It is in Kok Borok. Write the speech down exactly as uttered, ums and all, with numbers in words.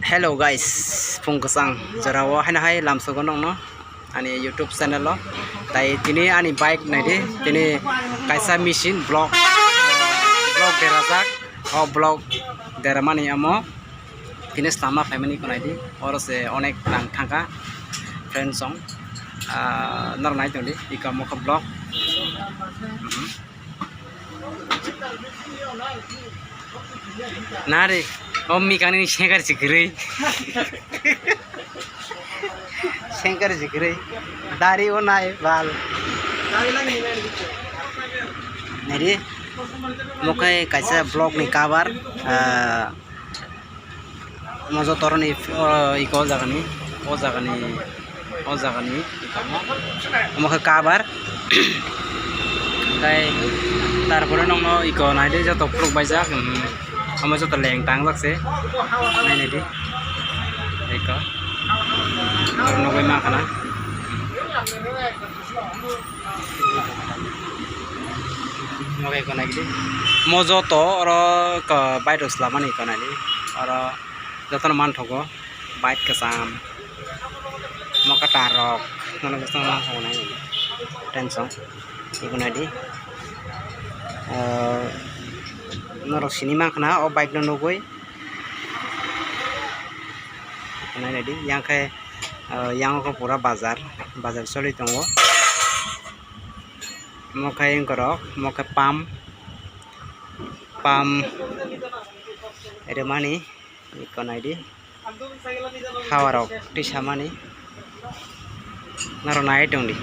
Hello guys, phung kwchang jorao haino hai lamsogo nongno ani YouTube channel o. Tai tini ani bike naidi, tini kaisa machine block, block derajak, o block deramani amo tini slama phaimani ko naidi, oro se onek rang thangkha friends song, ah, norok nai tongdi iko amo khe block. Mhm. Nari, o mechanic ni sengkar si kwrwi. Sengkar si kwrwi. Dari o nai bal. Nari, mo khe kaisa block ni cover, ah, Mo joto roni, o, iko o jagani, o jagani, o jagani, omo khe cover. Tai tarpore nongno iko naidi joto phuluk baijak, um, omo joto leng tangjak se. Nai naidi. Iko. Oro nugui mankha na. Nogai ko naidi. Mo joto oro ko bike rok swlamani ko naidi. Oro jotono manthogo bike kwcham. Mo kwtal rok nono bwskango manthogo naidi. Tension. Iko naidi. Ah, norok sini mankha na o bike no nugui. Nai naidi yang khe, ah, yang khe pura bazar, bazar choli tongo. Mo khe wngkorok, mo khe pump, pump rimani, iko naidi, hawa rok twi samani, norok nai tongdi.